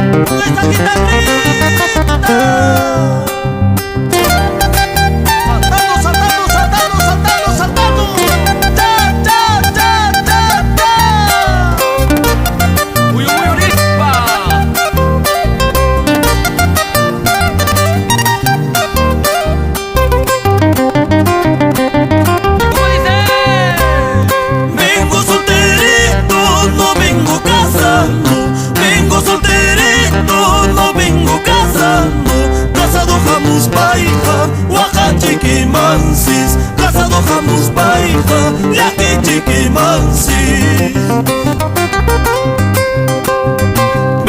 ¡Esta guitarrita! ¡Saltando, saltando, saltando, saltando, saltando! ¡Cha, cha, cha, cha, cha! Uyu uyu nispa. ¿Y cómo dice? Vengo solterito, no vengo casando. Vengo solterito, no vengo casando. Casado hamuspayqa, waqachikimansis. Casado hamuspayqa, llakichikimansis.